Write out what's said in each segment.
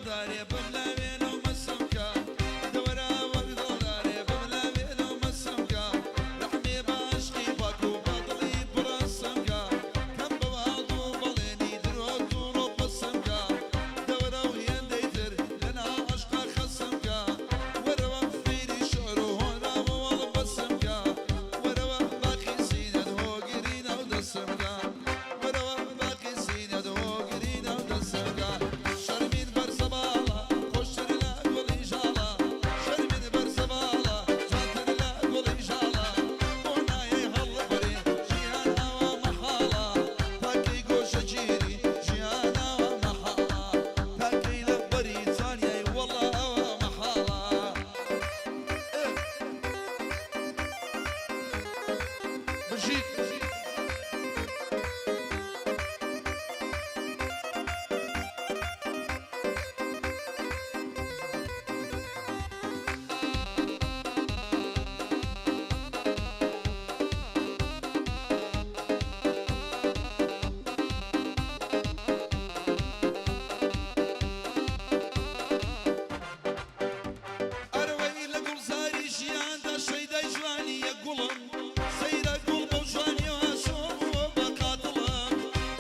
دڵدارێ بملاوێنە و مەسم کە، دەوەرە وەک دڵدارێ بملاوێنە و مەسم کە، ڕەحمێ بە عەشقی پاک و بە دڵی پڕەسم کە، کەم بە وەعد و بەڵێنی درۆت و ڕۆپەسم کە، دەوەرە و هێندەی تر لەناو عەشقا خەسم کە، وەرەوە فێری شعر و هۆنراوە وەڵبەسم کە، وەرەوە باقی زینەت هۆگری ناو دەسم کە، وەرەوە باقی زینەت هۆگری ناو دەسم کە. شەرمین بەرزە باڵا خۆشتر لە گوڵی ژاڵە، شەرمین بەرزە باڵا جوانتر لە گوڵی ژاڵە، بۆ نایەی هەڵبڕی ژیان ئاوا مەحاڵە، تاکەی گۆشەگیری ژیان ئاوا مەحاڵە، تاکەی لە بەریتانیای وەڵا ئەوە مەحاڵە. ئێ بژیت. ئەرەوەی لە گوڵزاری ژیاندا شەیدای جوانی یەک گوڵم، سەیرە گوڵ بەو جوانیەوە چۆن بووە بە قاتڵم.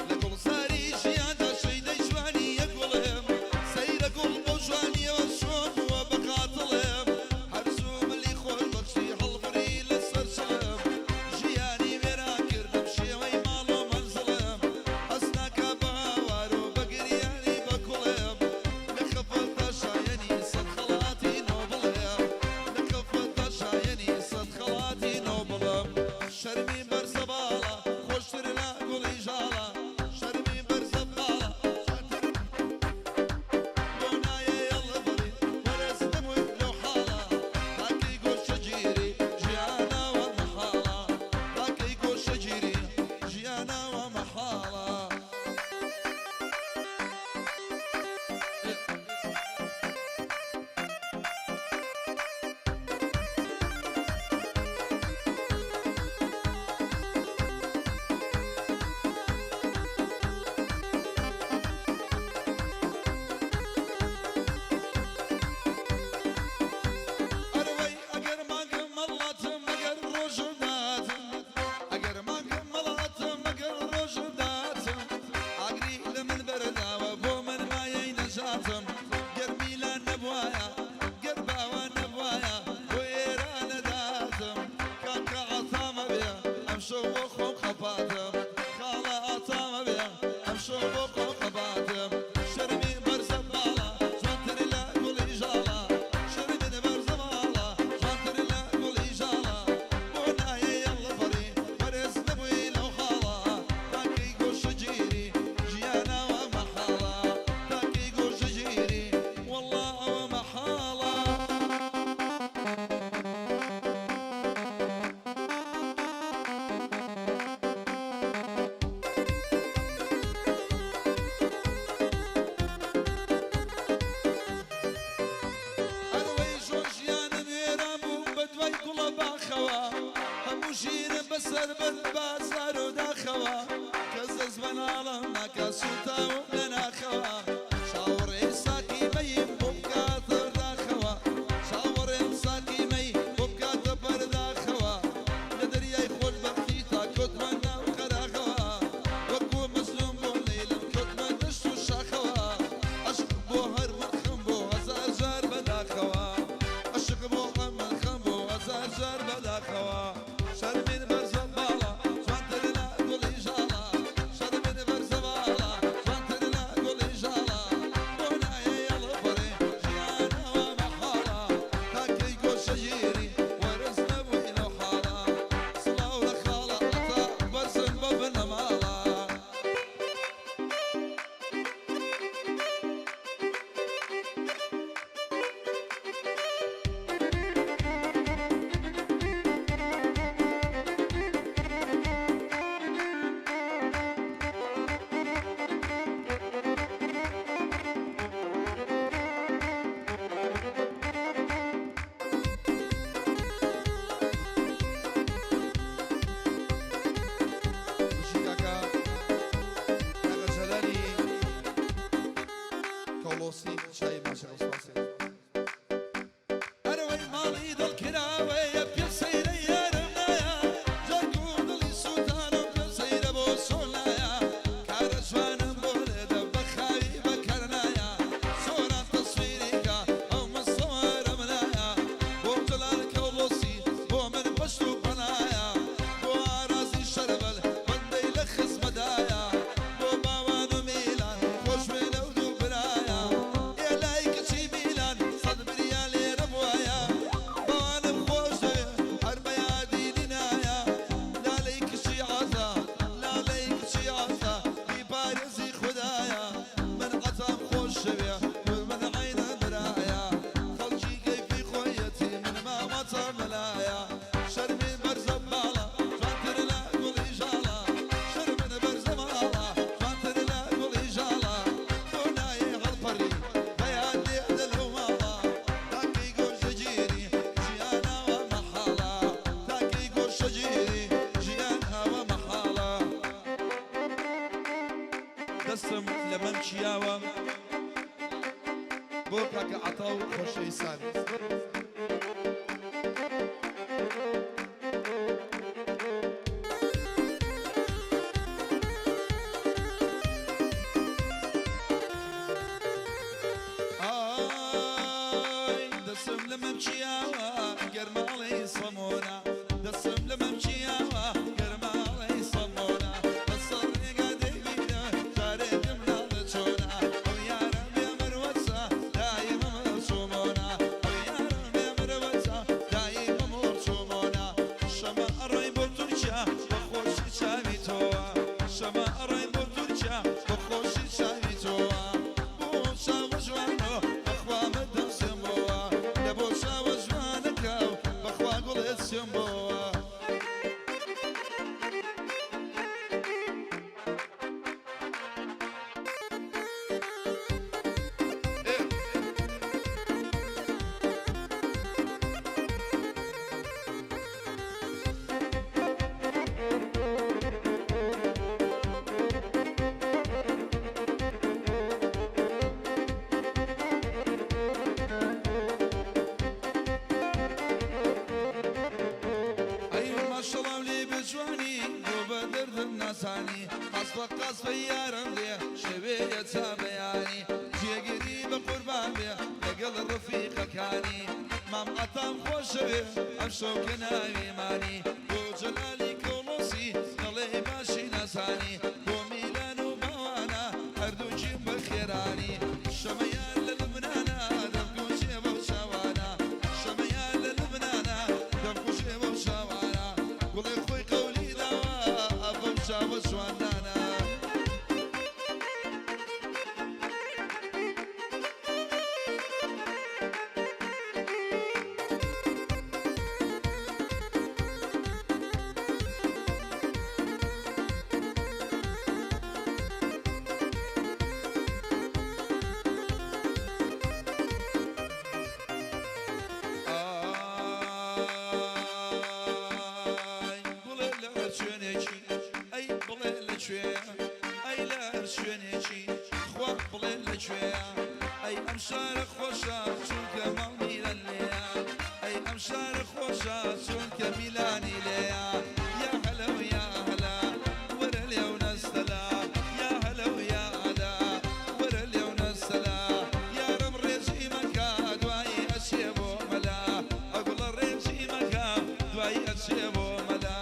لە گوڵزاری ژیاندا شەیدای جوانی یەک گوڵم، سەیرە گوڵ بەو جوانیەوە چۆن بووە بە قاتڵم. هەر زوو ملی خۆشبەخشی هەڵبڕی لەسەر چڵم، ژیانی وێران کردم شێوەی ماڵ و مەنزڵم. هەست ناکا بە هاوار و بە گریانی بە کوڵم، لە خەفەتدا شایەنی سەد خەڵاتی نۆبڵم، لە خەفەتدا شایەنی سەد خەڵاتی نۆبڵم. شەرمی بەرزە باڵا خۆشتر لە گوڵی ژاڵە، شەرمی بەرزە باڵا جوانتر بۆ نایەی هەڵبڕی وەرەز نەبووی لەو حاڵە، تاکەی گۆشەگیری ژیانەوە مەحاڵە، تاکەی گۆشەگیری ژیانەوە مەحاڵە. ئەرەوەی ئەگەر مانگم مەڵاتم ئەگەر ڕۆژم داتم، ئەگەر مانگم مەڵاتم ئەگەر ڕۆژم داتم، ئاگری لە من بەرداوە بۆ من مایەی نەجاتم. گەر میلان نەبوایە گەر باوان نەبوایە بۆ ئێرە نەداتم. کاکە عەتامە بێ ئەمشەو بۆ خۆم خەپاتم، خاڵە عەتامە بێ ئەمشەو بۆ خۆم خەپاتم. شەرمی بەرزە باڵا جوانتر لە گوڵی ژاڵە، شەرمت بەرزە باڵا جوانتر لە گوڵی ژاڵە، بۆ نایەی هەڵبڕی بەرز نەبووی لەو حاڵە، تاکەی گۆشەگیری ژیانەوە مەحاڵە، تاکەی گۆشەگیری وەڵا ئەوە مەحاڵە. ئەرەوەی ژۆن ژیانم وێران بوو بە دوای گوڵە باخەوە، هەموو ژیرم بەسەر برد بازار و داخەوە، کەس دەست بە ناڵم ناکا سووتاوم لە ناخەوە، چاوەڕێی ساقی مەیم بۆ بکاتە پەرداخەوە، چاوەڕێم ساقی مەی بۆ بکاتە پەرداخەوە، لە دەریای خۆشبەختی تا کەوتمە ناو قەراغەوە، وەکوو مەجنوون بۆ لەیلم کەوتمە دەشت و شاخەوە، عەشق بۆ هەر من خەم بۆ هەزار جار بەداخەوە، عەشق بۆ هەر من خەم بۆ هەزار جار بەداخەوە. شەرمین بەرزە باڵا جوانتر لە گوڵی ژاڵە، شەرمین بەرزە باڵا جوانتر. کەوڵۆسی چای باشە سپاسی. ئەرەوەی ماڵی دڵ کراوەیە پێ سەیرە یارم نایە جەرگ و دڵی سووتانم پێ سەیرە بۆ چۆن نایە کارە جوانم بۆ لێدە بە خاوی بەکار نایە سۆران تەسویریکە ئەو مستەوەرم نایە بۆ جەلال کەوڵۆسی بۆ من پشت و پەنایە بۆ ئارازی شەربەل بەندەی لە خزمەدایە بۆ باوان و میلان خۆشوێنە و دوو برایە ئێ لای کچی میلان سەد بریا لێرە بوایە باوانم خۆش دەوێ هەر بە یادی دینایە لالەی کچی عەتا لالەی کچی عەتا بیپارێزی خودایە من عەتام خۆش دەوێ من عەینە برایە خەڵکی کەیفی خۆیەتی من مامەتە مەلایە شەرمی بەرزە باڵا جوانتر لە گوڵی ژاڵە شەرمن بەرزە ماڵا جوانتر لە گوڵی ژاڵە بۆ نایەی هەڵپەڕی بەیان لێدە لەو ماڵە تاکەی گۆشەگیری ژیان ئاوا مەحاڵە تاکەی گۆشەگیری ژیان ئاوا مەحاڵە. دەستم لە مەمکی یاوە بۆ کاکە عەتا و خۆشەویستانی. ئای دەستم لە مەمکی یاوە گەرماڵەی سەمۆنە دەستم لە مەمکی یاوە گەرماڵەی سەمۆنە بەسەر ڕێگا دەیبینە جارێکم ناڵێ چۆنە ئەو یارە بێ مروەچە دایمە مەچۆمۆنە ئەو یارە بێ مروەچە دایمە مەچۆمۆنە شەمە ئەڕۆی بۆ تورکیا بە خۆشی چاوی تۆوە شەمە ئەڕۆی بۆ تورکیا بە خۆشی چاوی تۆوە بۆ چاوە جوانۆ بەخوا مردم سێم بۆوە لە بۆ چاوە جوانەکە و بەخوا گوڵێت سێم بۆوە. ئێ. ئەی ماشەڵام لێ بێ جوانی بۆ بە دەردم نازانی قاسپە قاسپە یارم لێ شەوێیە تا بەیانی جێگیری بە قوربان بێ لەگەڵ ڕەفیقەکانی مام عەتام خۆشەوێ ئەم شەو کە ناویمانی بۆ جەلالی کەوڵۆسی دەڵێ باشی نازانی بۆ میلان و باوانە هەردووکیم بە خێرانی شەمەیان لە لوبنانە دەمکوژێ بەو چاوانە شەمەیان لە لوبنانە دەمکوژێ بەو چاوانە گوڵێ خۆی قەولی داوە بەو چاوە جوانانە. ئای بڵێ لە هەر شوێنێکی ئەی بڵێ لە کوێیە ئەی لە هەر شوێنێکی خوا بڵێ لە کوێیە ئەی ئەم شارە خۆشە چونکە ماڵ میلان لێیە ئەی ئەم شارە خۆشە چونکە میلانی لێیە یا هەلە و یا هەلا وەرە لێو نەستەلا یا هەلە و یا هەلا وەرە لێو نەستەلا یارم ڕێژیمەکە دوایی ئەچێ بۆ مەلا ئەگوڵە ڕێژیمەکە دوایی ئەچێ بۆ مەلا.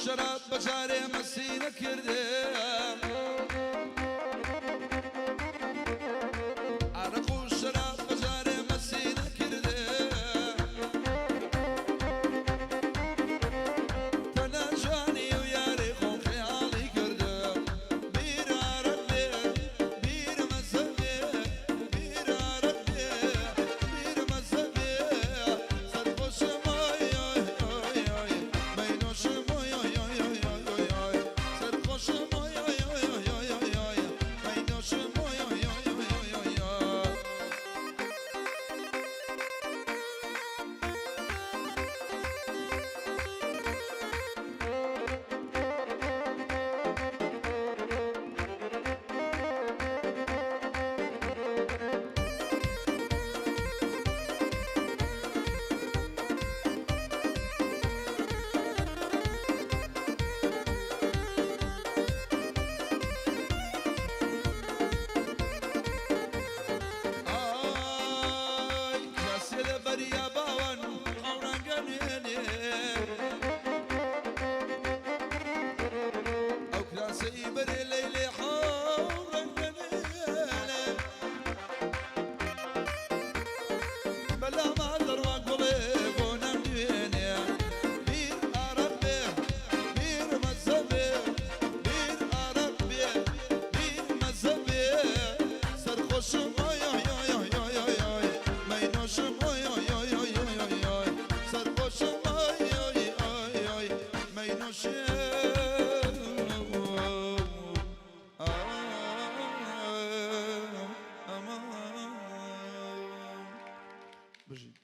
شەراب بەجارێ مەسی نەکردێ. عەرەق و شەراب بەجارێ مەسی نەکردێ. تەنها جوانی و یاری خۆم خەیاڵی کردم. بیر عەرەق بێ، بیر مەزە بێ، بیر عەرەق بێ، بیر مەزە بێ. سەرخۆشم ئای ئای ئای ئای، مەی نۆشم ئای ئای ئای ئای ئای ئای. سەرخۆشم ئای ئای ئای ئای ئای ئای، مەی نۆشم ئای ئای ئای ئای ئای ئای. ئای کەسێ لە بەریا باوان قەورانگە نوێنێ. ئەو کراسەی بەرێ لەیلێ حەورەنگە نوێنێ. بەلاما دەڕوا گوڵێ بۆ نەم دوێنێ. بیر ئارەق بێ، بیر مەزە بێ، بیر ئارەق بێ، بیر مەزە بێ. سەرخۆشم ئای ئای ئای ئای ئای ئای ئای، مەی نۆشم ئای ئای ئای ئای ئای ئای ئای. سەرخۆشم ئای ئای ئای ئای، مەی نۆشم ئەمان. بژین.